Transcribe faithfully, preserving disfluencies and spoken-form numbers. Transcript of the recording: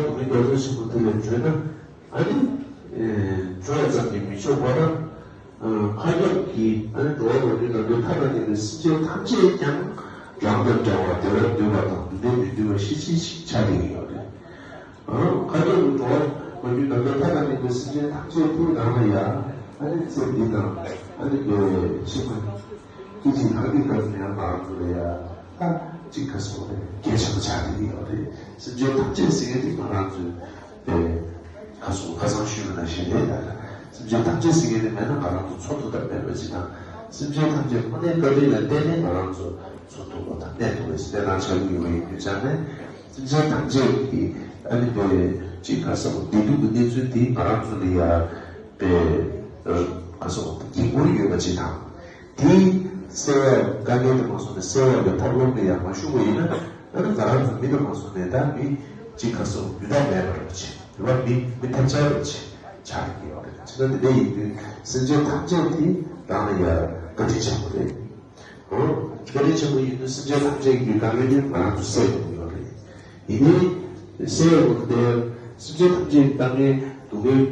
སྡུག་བསྔལ་འདོད་ཆགས་ཆེན་པོ་དེ་ལས་གྲོལ་ན། ཨ་ནི། ཨེ། གྲོལ་བ་ཙམ་གྱིས་མི་ཆོག་པར། ཨ། མཁའ་ཁྱབ་ཀྱི་ཨ་ནི་འགྲོ་བ་མ་གྱུར་ནམ་མཁའི་མཐའ་དང་མཉམ་པའི་སེམས་ཅན་ཐམས་ཅད་ཀྱང་རང་དང་བྲལ་བ་བདེ་བར་འདོད་པ་དང་ནུས་ལྡན་མི་འདུལ་བ་ཤེས་བཞིན་ཞིག་ཆགས་ཀྱི་ཡོད་རེད། ཨ། མཁའ་ཁྱབ་ཀྱི་འགྲོ་བ་མ་གྱུར་ནམ་མཁའི་མཐའ་དང་མཉམ་པའི་སེམས་ཅན་ཐམས་ཅད་དེ་རང་ལ་ཡ་ཨ་ནི་ཚེ་འདི་དང་ཨ་ནི་ཕྱི་མ་སྐད་ཅིག་ལྷག་པའི་སྐབས་སུ་ཡང་ང་རང་ཚོ་ལ་ཡ་ད་ཅིག་ག་སོང་རེད། གལ་ཆེན་པོ་ཆགས་ཀྱི་ཡོད་རེད། སེམས་ཅན་ཐམས་ཅད་ཟེར་མཁན་དེ་ང་རང་ཚོའི་དེ་ཁ་སང་ཁ་སང་ཞུས་པ་ནང་བཞིན་རེད། ད་སེམས་ཅན་ཐམས་ཅད་ཟེར་མཁན་དེ་མེད་ན་ང་རང་ཚོ་འཚོ་ཐུབ་ཐབས་མེད་པ་ཅིག་དང་། སེམས་ཅན་ཐམས་ཅད་ཁོ་ནའི་བཀའ་དྲིན་ལ་བརྟེན་ནས་ང་རང་ཚོ་འཚོ་ཐུབ་པ་དང་གནས་ཐུབ་པའི་གནས་སྟངས་ཆགས་ཀྱི་ཡོད་པ་ཡིན་དུས་ཙང་ནས། སེམས་ཅན་ཐམས་ཅད་ཀྱི་ཨ་ནི་དེ་ཅིག་ག་ཟེར་བདེ་སྡུག་གི་གནས་ཚུལ་དེ་ང་རང་ཚོ་ལ་ཡ་དཔེ་ག་ཟེར་འགན་ཁུར་ཡོད་པ་ཅིག་དང་། དེ་སེལ་ཡ་དཀའ་ངལ་དུ་མ་སོང་ནས་སེལ་ཡ་གི་ཐབས་ལམ་ལ་ཡང་མ་ཞུགས་པ་ཡིན་ན། ཨ་ནི་ང་རང་ཚོ་མི་དུ་མ་སོང་ནས་ད་མི་གཅིག་ག་ཟེར་རྒྱུ་དག་མེད་པ་རེད་བྱས། རེད་བ། མི་མི་ཐབས་ཆག་རེད་བྱས་ཆགས་ཀྱི་ཡོད་རེད། བྱས་ན་དེ་འདྲ་ཡིན་དུས་སེམས་ཅན་ཐམས་ཅད་དེ་རང་ལ་ཡ་བཀའ་དྲིན་ཆེན་པོ་རེད། འོ། བཀའ་དྲིན་ཆེན་པོ་ཡིན་དུས་སེམས་ཅན་ཐམས་ཅད་ཀྱི་དཀའ་ངལ་དེ་ང་རང་ཚོ་སེལ་དགོས་ཀྱི་ཡོད་རེད། ཡིན་ནའི་སེལ་ཡ་དེ་སེམས་ཅན་ཐམས་ཅད་ཀྱི་དཀའ་ངལ་སྡུག་བསྔལ།